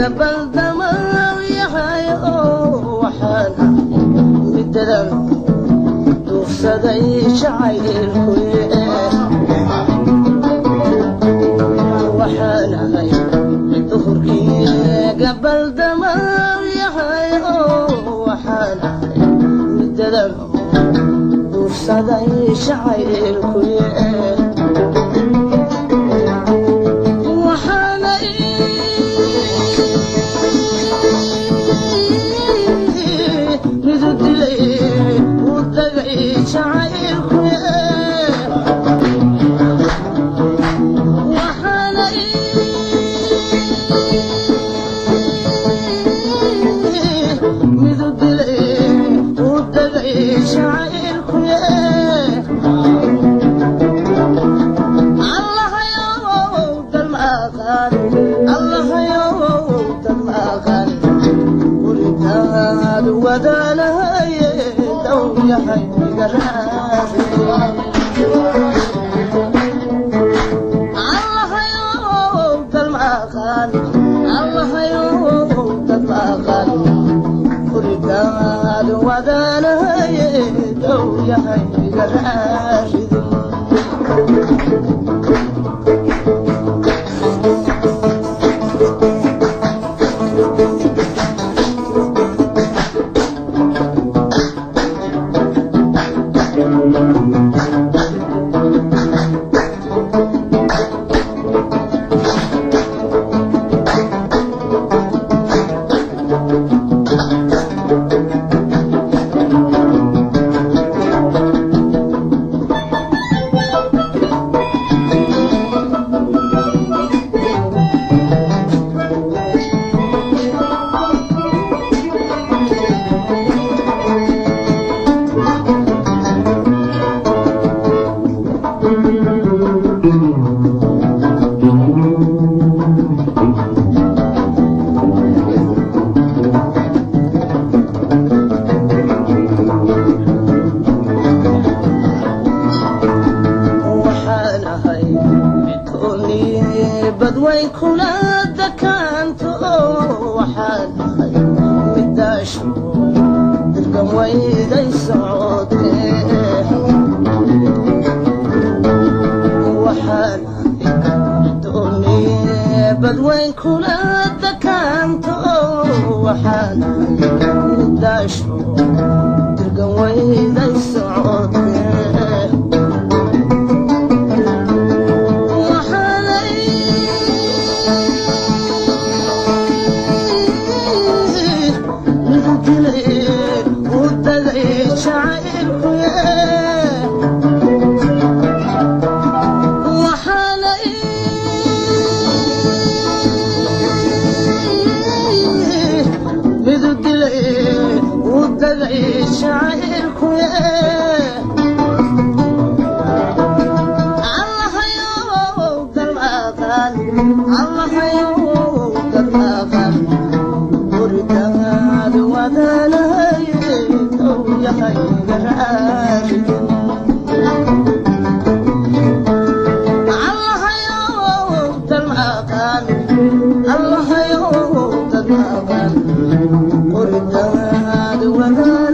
Gabaldama yahay oo waxaan midadan duufsaday jacaylku. Waxaan ahay duhurkii gabaldama yahay oo waxaan ahay midadan duufsaday jacaylku. Waxaana midu dilay u dagay jacaylku. Waxaana midu dilay u dagay jacaylku. Allahayow dalmaqan, Allahayow dalmaqan, guritaad wadaanahaye dow yahay igaraadi. Allahayow dalmaqan, Allahayow dalmaqan, guritaad wadaanahaye dow yahay igaraadin. Waxaan ahay midkooni badwayn kula dakaanto. Waxaan ahay midaasho dirgan wayday socotee. Waxaan ahay midkooni badwayn kula dakaanto. Waxaan ahay midaasho dirgan wayday socotee. Allahayow dalmaqan, guritaad wadaanahay dow yahay garaadin. Allahayow dalmaqan, Allahayow dalmaqan, guritaad wadaanahay.